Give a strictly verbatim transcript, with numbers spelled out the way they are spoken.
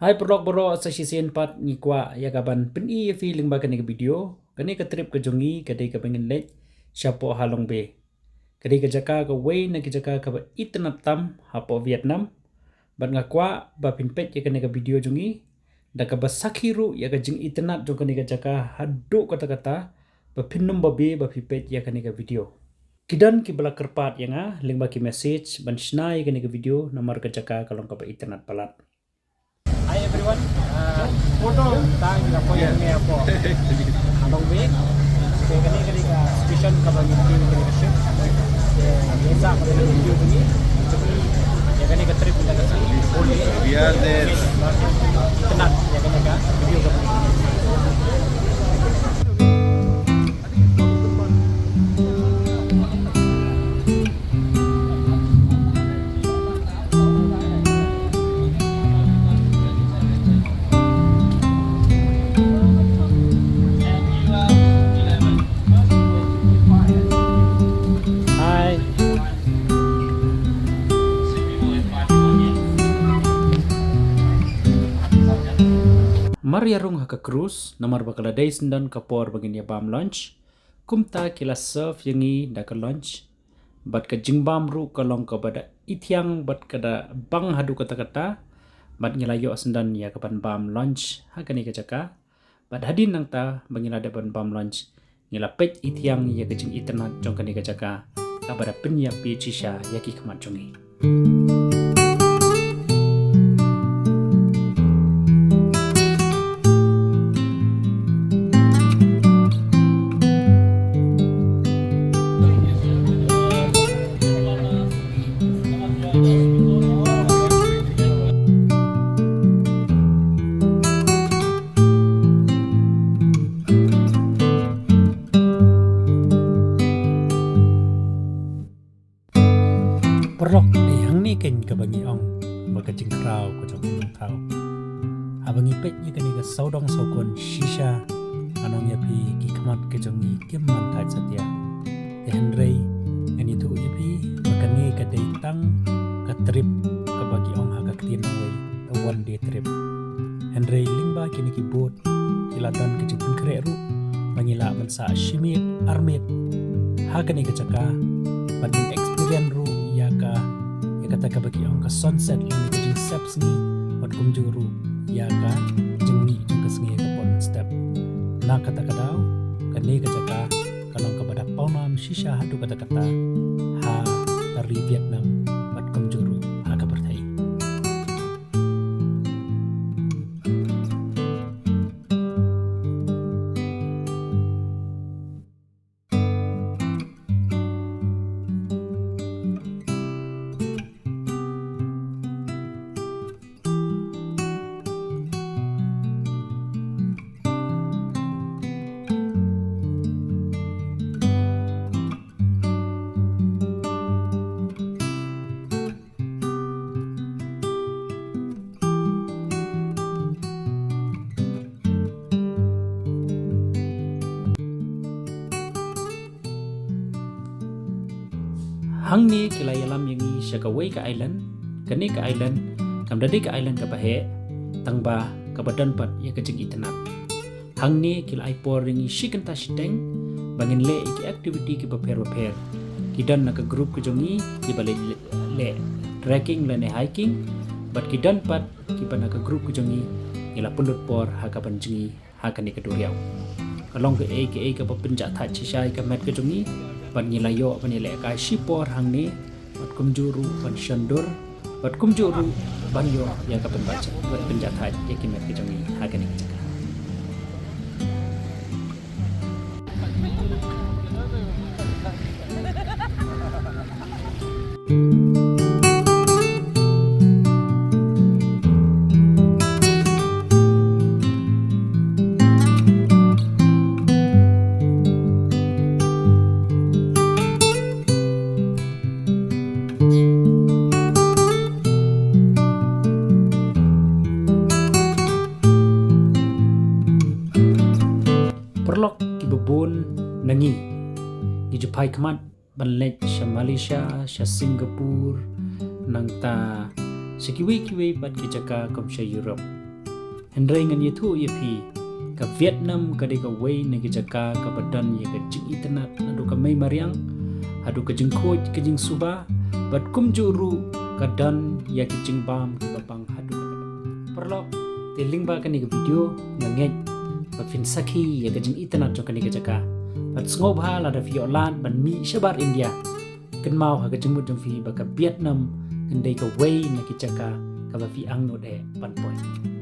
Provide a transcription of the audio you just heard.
Hai paralok baroh, sa shisien pat ngi kwah ïa ka ban pyni ïa phi lyngba kane ka video. Kane ka trip ka jong ngi ka dei kaba ngin leit shapoh ha Long Bay. Ka dei ka jaka kawei na ki jaka kaba itynnad tam hapoh Vietnam. Bad nga kwah ba phin peit ïa kane ka video jong ngi da kaba sakhi ruh ïa ka jingitynnad jong kane ka jaka haduh katta katta, ba phin nym babe ba phi peit ïa kane ka video. Ki don kiba la kyrpad ïa nga lyngba ki message ban shna ïa kane ka video namar ka jaka ka long kaba itynnad palat. Hi everyone. Uh, photo tang la poi ngi hapoh Halong Bay. Te kane kane ka station kaba ngi tip kane ka ship. Te ïa sa kane ka video kane. Ïa kane ka trip kane ka station. We are there. Itynnad ïa kane ka video kane. Hi. Mar ïa rung ha ka cruise, namar ba ka la dei syndon ka por ba ngin ïa bam lunch. Kumta ki la serve ïa ngi da ka lunch. Bad ka jingbam ruh ka long kaba da ithiang bad ka da bang haduh katta katta. Bad ngi la ïoh syndon ïa ka ban bam lunch ha kane ka jaka. Bad hadien nangta ba ngi la dep ban bam lunch, ngi la peit ithiang ïa ka jingitynnad jong kane ka jaka kaba da pynïap shisha ïa ki khmat jong ngi. Paralok, dei hangne keiñ kaba ngi ong ba ka jingkhraw ka jong u nongthaw. Haba ngi peit ïa kane ka sawdong sawkun shisha, ngan ong ïa phi ki khmat ka jong ngi kim man thait satia. Te hynrei ngan ïathuh ïa phi ba kane ka dei tang ka trip kaba ki ong ha ka ktien nongwei, a one day trip. Hynrei lyngba kine ki boat ki la don ka jingpynkhreh ruh ba ngi lah ban sah shi miet ar miet ha kane ka jaka, ban ngin experience ruh ïa ka, ïa kata kaba ki ong ka sunset lane ka jingsep sngi, bad kumjuh ruh ïa ka jingmih jong ka sngi ha ka por mynstep. Na kata ka daw kane ka jaka ka long kaba da pawnam shisha haduh katta katta ha ka ri Vietnam bad kumjuh ruh ha ka pyrthei. Hangne ki la ïalam ïa ngi sha kawei ka island. Kane ka island kam da dei ka island kaba heh, tang ba kaba don pat ïa ka jingitynnad. Hangne ki la ai por ïa ngi shi kynta shiteng ba ngin leh ïa ki activity kiba pher ba pher. Ki don na ka group ka jong ngi kiba leh, leh trekking lane hiking, bad ki don pat kiba na ka group ka jong ngi, ngi la pynlut por ha kaban jngi ha kane ka duriaw. Ka long kaei kaei kaba pynjahthait shisha ïa ka met ka jong ngi, bad ngi la ïoh ban ïalehkai shipor hangne, bad kumjuh ruh ban shon dur, bad kumjuh ruh ban ïoh ïa ka pynbajah, bad pynjahthait ïa ki met ka jong ngi ha kane ka jaka. Paralok kiba bun na ngi, ngi ju phai khmat ban leit sha Malaysia, sha Singapore, nangta sha kiwei kiwei pat ki jaka kum sha Europe. Hynrei ngan ïathuh ïa phi, ka Vietnam ka dei kawei na ki jaka kaba don ïa ka jingitynnad, naduh ka mei mariang haduh ka jingkhuid ka jingsuba, bad kumjuh ruh ka don ïa ki jingbam kiba bang haduh katta. Paralok, te lyngba kane ka video nga ngeit ba phin sakhi ïa ka jingitynnad jong kane ka jaka. Bad sngewbha lada phi ïoh lad ban mih shabar India, kynmaw ha ka jingmut jong phi ba ka Vietnam kan dei kawei na ki jaka kaba phi angnud eh ban poi.